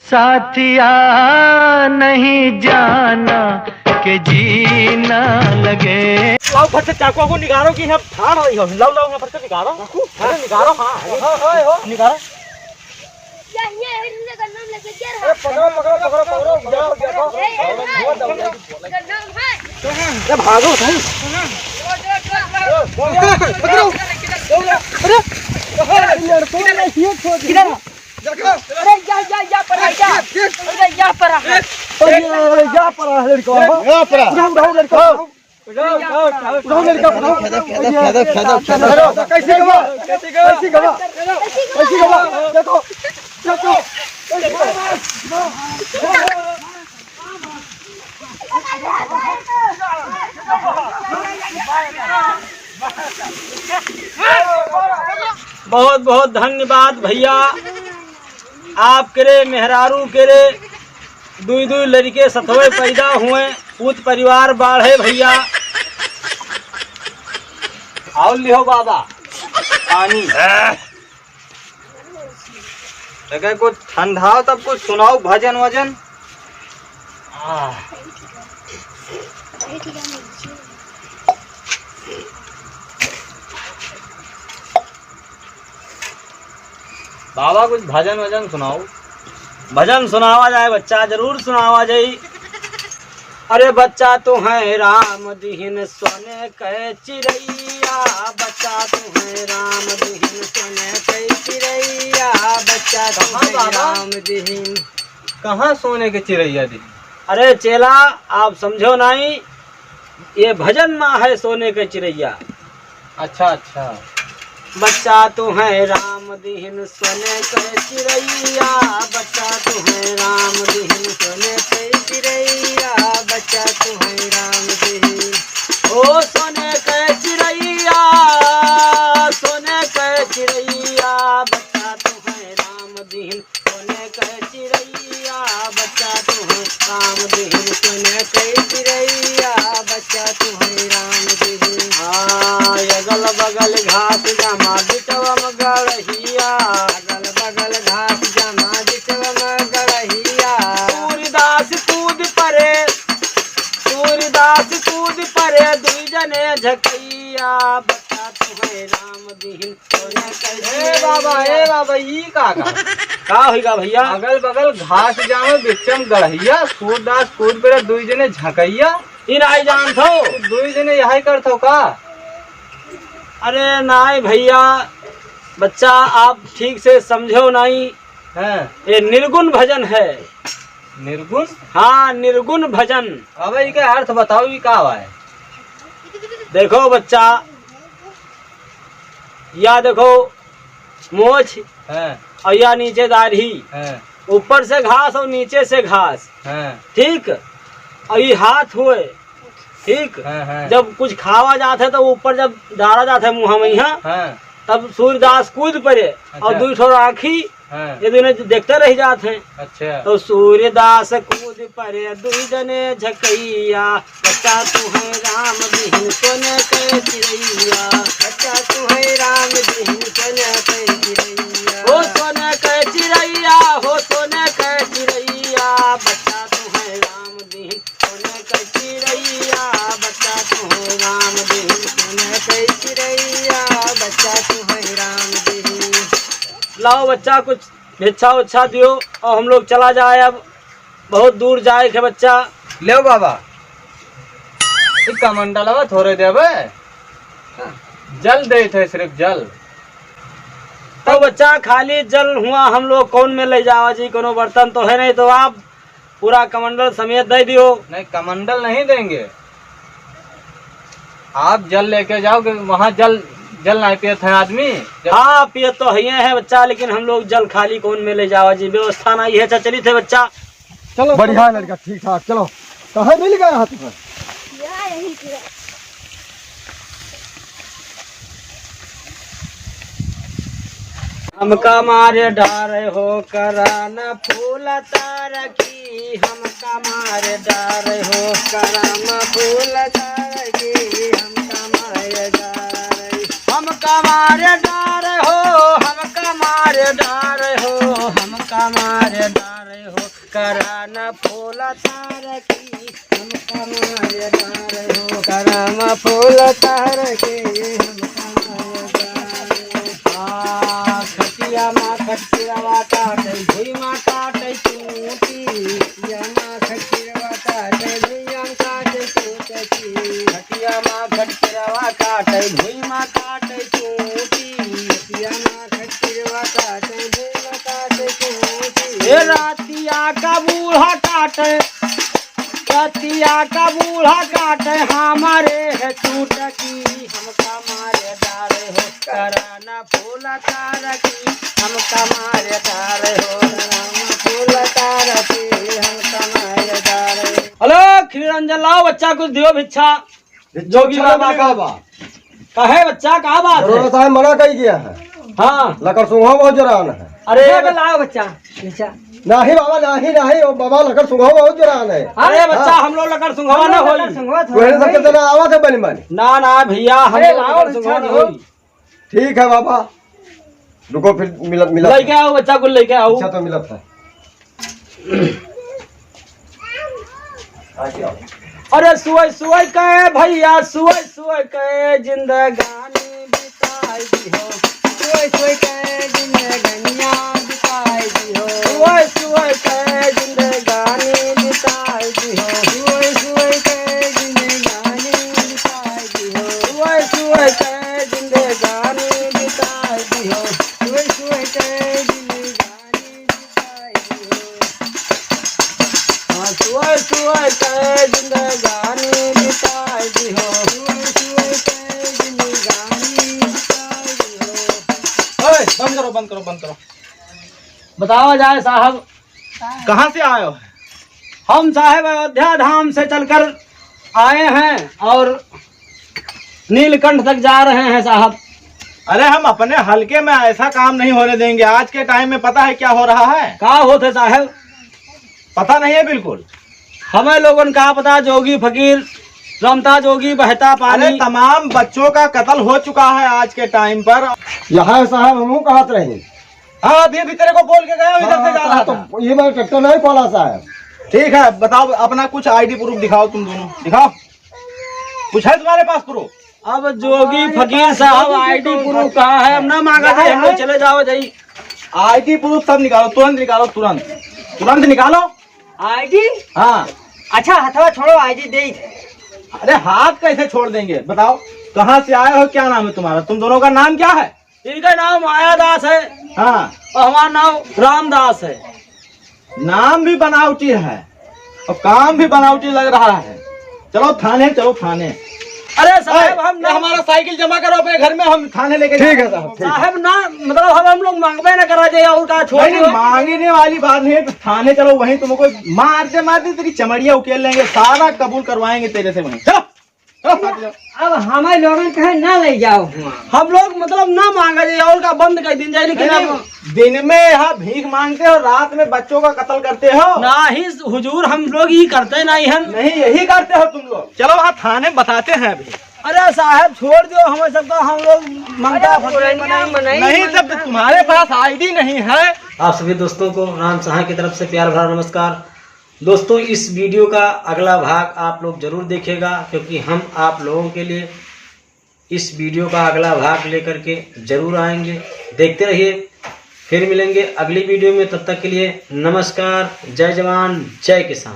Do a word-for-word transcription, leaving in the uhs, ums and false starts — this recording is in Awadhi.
साथिया, नहीं जाना के जीना लगे। लाओ, फट से चाकू को निकालो कि हम ठाड़ रही हो। लाओ, लाओ, यहाँ फट से निकालो। चाकू? अरे, निकालो, हाँ। हाँ, हाँ, हो। निकालो। या, ये है, इनने गन्ना में लग गया। अरे, पकड़ो, पकड़ो, पकड़ो, पकड़ो, उठाओ, उठाओ। ए, ए, ए, गन्ना में है। ए, भागो, भाई। पकड़ो। अरे, अरे, लड़कों ने ये छोड़ दिया। अरे, या, या, या, पर आ, या। अरे, या, पर आ। अरे, या, पर आ, लड़का। या, पर आ। उठाओ, उठाओ, लड़का, उठाओ। उठाओ, उठाओ, उठाओ, उठाओ, लड़का, उठाओ। खेदा, खेदा, खेदा, खेदा, खेदा। अरे, कैसे गवा? कैसे गवा? कैसे गवा? देखो, देखो। बहुत बहुत धन्यवाद भैया, आपके रे मेहरारू के रे दुई दुई लड़के सतवे पैदा हुए, पूत परिवार बाढ़े भैया। और लिहो बाबा पानी। तो कहे कुछ ठंडाओ, तब कुछ सुनाओ भजन वजन। आह। बाबा कुछ भजन वजन सुनाओ। भजन सुनावा जाए बच्चा, जरूर सुनावा जाए। अरे बच्चा तुहैं राम दिहिन सोने कै चिरैया, बच्चा तुहैं राम दिहिन सोने कै चिरैया, बच्चा कहाँ तुहैं बाबा? राम दिहिन। कहाँ सोने के चिरैया दिहिन? अरे चेला, आप समझो नाई, ये भजन मा है सोने के चिरैया। अच्छा, अच्छा। बच्चा तुहैं राम दिहिन सोने कै चिरैया, बच्चा तुहैं राम दिहिन सोने कै चिरैया, बच्चा तुहैं राम दिहिन। ओ सोने कै चिरैया, सोने कै चिरैया, बच्चा तुहैं राम दिहिन सोने कै चिरैया, बच्चा तुहैं राम दिहिन सोने कै चिरैया, बच्चा तुहैं राम दिहिन। हाँ, अगल बगल घास जमा बिचवा में गड़हिया, अगल बगल घास जमा बिचवा में गड़हिया। सूरदास कूद परे, सूरदास कूद परे, दुई जने झकैया, बच्चा तुहैं राम दिहिन। ए बाबा, ए बाबा, ई का का? का होई गा भैया? अगल बगल घास जामे बिचम गड़हिया, सूरदास कूद परे दुई जने झकैया। ई नाई जानत हो? दुई जने यही करत हो का? अरे नाई भैया, बच्चा आप ठीक से समझो नाई। हाँ। ये निर्गुण भजन है। निर्गुण? हाँ, निर्गुण भजन। अब इके अर्थ बताओ, ई का है? देखो बच्चा, या देखो मोछ हाँ। और या नीचे दाढ़ी, हाँ। ऊपर से घास और नीचे से घास, हाँ। ठीक? और ये हाथ हुए, ठीक? हाँ, हाँ। जब कुछ खावा जात है तो ऊपर जब डाला जात है मुँह में यहाँ, हाँ। तब सूरदास कूद परे और अच्छा। दुई ठो आँखी हाँ। ये दुनो देखते रह जात हैं। अच्छा। तो सूरदास कूद परे दुई जने झकैया, बच्चा तुहैं राम दिहिन सोने कै चिरैया, बच्चा तुहैं राम दिहिन सोने कै चिरैया। हो सोने कै चिरैया, हो सोने कै चिरैया, बच्चा तुहैं राम दिहिन सोने कै चिरैया, बच्चा तुहैं राम दिहिन सोने कै चिरैया, बच्चा तुहैं राम दिहिन। लाओ बच्चा, कुछ भिक्षा उच्छा दियो और हम लोग चला जाए, अब बहुत दूर जाए के बच्चा। लेव बाबा, ई कमंडलवा थोड़े देबे, जल देत है, सिर्फ जल। तो बच्चा खाली जल हुआ, हम लोग कौन में ले जावा जी, कोनो बर्तन तो है नहीं, तो आप पूरा कमंडल समेत दे दियो। नहीं, कमंडल नहीं देंगे। आप जल लेके जाओगे, वहाँ जल, जल नहीं पियत है आदमी। जल हाँ, पियत तो है, है बच्चा, लेकिन हम लोग जल खाली कौन में ले जावा जी, व्यवस्था नहीं है। अच्छा, चलित है बच्चा। चलो, बढ़िया चलो। लड़का, ठीक ठाक, चलो। कहाँ मिल गया हाथ में? या यही थे। हमका मारे डारे हो करन फूल तारकी, हमका मारे डारे हो करन फूल तारकी, हमका मारे डारे, हमका मारे डारे हो, हमका मारे डारे हो, हमका मारे डारे। हो, करा न फूल तार की, हम कमायदार हो। करा न फूल तार की, हम कमायदार हो। आ, खटिया मा खटियावा काटे, भुइँ मा काटे चूटी। खटिया मा खटियावा काटे, भुइँ मा काटे चूटी। खटिया मा खटियावा काटे, भुइँ मा काटे चूटी। खटिया मा खटियावा काटे, भुइँ मा काटे चूटी। ए रातिया का बूढ़ा काटे, रतिया का बूढ़ा काटे हमारे है चुटकी, हम कमायदार हो। करा न फूल तार की, हम कमायदार हो। करा न फूल तार की, हम कमायदार हो। हेलो, खीर रंजन लाओ बच्चा, कुछ दियो भिक्षा। भिक्षा जोगी बाबा का बा। काहे बच्चा, का बात है? बरोड़ा साहब मना कही गया है। हाँ। लकड़ सुंघो बहुत जरान है। अरे ये बे- लाओ बच्चा, भिक्षा। नहीं बाबा, नहीं, नहीं, ओ बाबा लकड़ सुंघो बहुत जरान है। अरे बच्चा, हाँ। हम लोग लकड़ सुंघवा ना होई। लकड़ सुंघवा थोड़ी वही सब होई। कितना आवा था बनी मानी। ना, ना भैया, हम अरे लोग लाओ लकड़ भिक्षा सुंघवा ना दो। होई। ठीक है बाबा, रुको फिर मिलत, मिलत लेके है। आओ बच्चा, कुल लेके आओ। अच्छा तो मिलत है। आ जाओ। अरे सुअइ सुअइ के भैया, सुअइ सुअइ के जिंदगानी बिताइ दिहो। सुअइ सुअइ के जिंदगनिया बिताइ दिहो। सुअइ सुअइ के जिंदगानी बिताइ दिहो। सुअइ सुअइ के जिंदगानी बिताइ दिहो। सुअइ सुअइ के जिंदगानी बिताइ दिहो। सुअइ सुअइ के जिंदगानी बिताइ दिहो। हाँ, सुअइ सुअइ के जिंदगानी बिताइ दिहो। सुअइ सुअइ के जिंदगानी बिताइ दिहो। ओए, बंद करो, बंद करो, बंद करो। बतावा जाए साहब। कहाँ से आए हो? हम साहब अयोध्या धाम से चलकर आए हैं और नीलकंठ तक जा रहे हैं साहब। अरे, हम अपने हलके में ऐसा काम नहीं होने देंगे। आज के टाइम में पता है क्या हो रहा है? का होत है साहब? पता नहीं है बिल्कुल। हमें लोगन का पता, जोगी फकीर रमता जोगी बहता पानी। अरे, तमाम बच्चों का कत्ल हो चुका है आज के टाइम पर। यहाँ साहब हमहू कहत रही। हाँ, अभी, अभी तेरे को बोल के गया हूँ, इधर से हाँ, जा रहा हाँ, तो था। ये मैं ट्रैक्टर नहीं खोला साहब। ठीक है, बताओ अपना कुछ आईडी प्रूफ दिखाओ तुम दोनों, दिखाओ। कुछ है तुम्हारे पास प्रूफ? अब जोगी फकीर साहब आईडी प्रूफ कहाँ है? हम ना मांगा था, हम लोग चले जाओ जाई। आईडी प्रूफ सब निकालो, तुरंत निकालो, तुरंत, तुरंत निकालो। आईडी? हाँ। अच्छा, हथवा छोड़ो, आईडी दे। अरे, हाथ कैसे छोड़ देंगे? बताओ, कहाँ से आए हो, क्या नाम है तुम्हारा? तुम दोनों का नाम क्या है? इनका नाम माया दास है। हाँ। और हमारा नाम रामदास है। नाम भी बनावटी है और काम भी बनावटी लग रहा है। चलो थाने, चलो थाने। अरे साहब, ए, हम ये ना हमारा साइकिल जमा करो अपने घर में, हम थाने लेके ठीक है जाएंगे। साहब, ठीक है। साहब ना, मतलब हम, हम लोग मांगबे ना करा जाए और का छोड़ नहीं, दो। नहीं, मांगने वाली बात नहीं है, तो थाने चलो, वहीं तुमको मारते मारते तेरी चमड़िया उकेल लेंगे, सारा कबूल करवाएंगे तेरे से वहीं। चलो। अब हमारे लोगन कहे ना ले जाओ हुआ। हम लोग मतलब ना मांगा जाए और का बंद कर दिन जाए, लेकिन नहीं, अब दिन में यहाँ भीख मांगते हो, रात में बच्चों का कत्ल करते हो। नहीं हुजूर, हम लोग ये करते नहीं हैं। नहीं, यही करते हो तुम लोग। चलो वहाँ थाने बताते हैं अभी। अरे साहब छोड़ दो हमें सबका, हम लोग मंगता अरे फकीर पुरनिया बनाई। नहीं, जब तुम्हारे पास आईडी नहीं है। आप सभी दोस्तों को राम सहाय की तरफ से प्यार भरा नमस्कार। दोस्तों, इस वीडियो का अगला भाग आप लोग जरूर देखिएगा, क्योंकि हम आप लोगों के लिए इस वीडियो का अगला भाग लेकर के जरूर आएंगे। देखते रहिए, फिर मिलेंगे अगली वीडियो में। तब तक के लिए नमस्कार, जय जवान, जय किसान।